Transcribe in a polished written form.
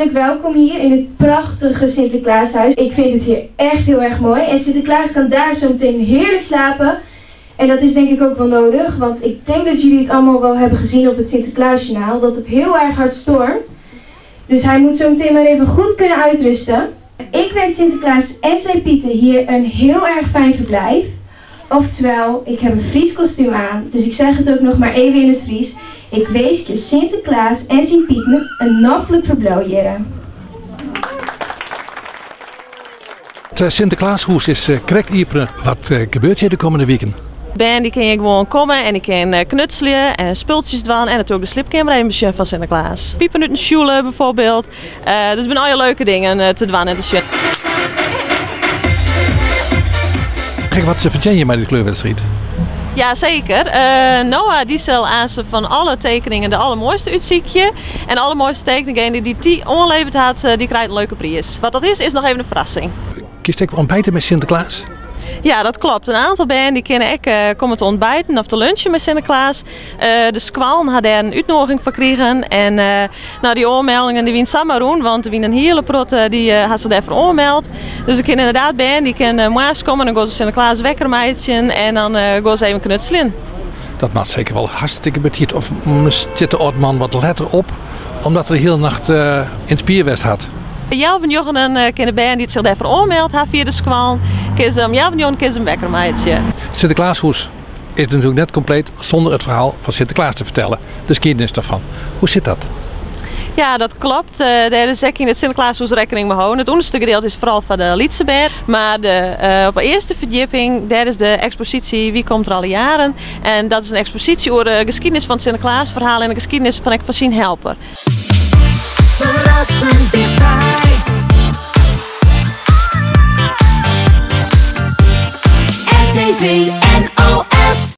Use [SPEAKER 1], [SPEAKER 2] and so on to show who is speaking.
[SPEAKER 1] Hartelijk welkom hier in het prachtige Sinterklaashuis. Ik vind het hier echt heel erg mooi. En Sinterklaas kan daar zo meteen heerlijk slapen. En dat is denk ik ook wel nodig, want ik denk dat jullie het allemaal wel hebben gezien op het Sinterklaasjournaal, dat het heel erg hard stormt. Dus hij moet zo meteen maar even goed kunnen uitrusten. Ik wens Sinterklaas en zijn Pieten hier een heel erg fijn verblijf. Oftewel, ik heb een Fries kostuum aan, dus ik zeg het ook nog maar even in het Fries. Ik winsk Sinterklaas en zijn Pieten een noflik ferbliuw hjirre.
[SPEAKER 2] Het Sinterklaashûs is krekt iepene. Wat gebeurt hjir de kommende wiken?
[SPEAKER 3] Bern dy kinne gewoan komme en dy kinne knutselje en spultsjes dwaan en natuerlik de sliepkeamer even besjen fan Sinterklaas. Pipen út in sjoele bijvoorbeeld. Dus binne allegear leuke dingen te dwaan en te sjen.
[SPEAKER 2] Krekt wat se fertsjinje mei de kleurwedstriid?
[SPEAKER 3] Ja, seker. Noah dy sil aanst fan alle tekeningen de allermoaiste útsykje. En de allermoaiste tekening dy't dy oanleverd hat, dy krijt in leuke priis. Wat dat is, is noch even in ferrassing.
[SPEAKER 2] Kinst ek ûntbijte mei Sinterklaas?
[SPEAKER 3] Ja, dat klopt. In oantal bern dy kinne ek komme te ûntbijten of te lunchen mei Sinterklaas. De skoallen ha dêr in útnoeging foar krigen. En no, dy oanmeldingen dy wiene samar rûn, want der wiene in hiele protte dy ha sich dêrfoar oanmeld. Dus der kinne ynderdaad bern dy kinne moarns komme en dan gean se Sinterklaas wekker meitsjen en dan gean se even knutseljen.
[SPEAKER 2] Dat moat seker wol hartstikke betiid of stiet de âld man wat letter op omdat er de hiele nacht yn it spier west hat?
[SPEAKER 3] Healwei njoggenen kinne bern dy't sich dêrfoar oanmeld ha fia de skoallen, kinne se om healwei njoggenen kinne se him wekker meitsje.
[SPEAKER 2] It Sinterklaashûs is natuerlik net kompleet sûnder it ferhaal fan Sinterklaas te fertellen, de skiednis derfan. Hoe sit dat?
[SPEAKER 3] Ja, dat klopt. Dêr is ek yn it Sinterklaashûs rekkening mei holden. It ûnderste gedeelte is foaral foar de lytse bern, mar de, op de earste ferdjipping, dêr is de eksposysje Wie komt er alle jaren? En dat is in eksposysje oer de geskiednis fan it Sinterklaasferhaal en de geskiednis fan ek fan syn helper.
[SPEAKER 4] Ferrassend tichtby. RTV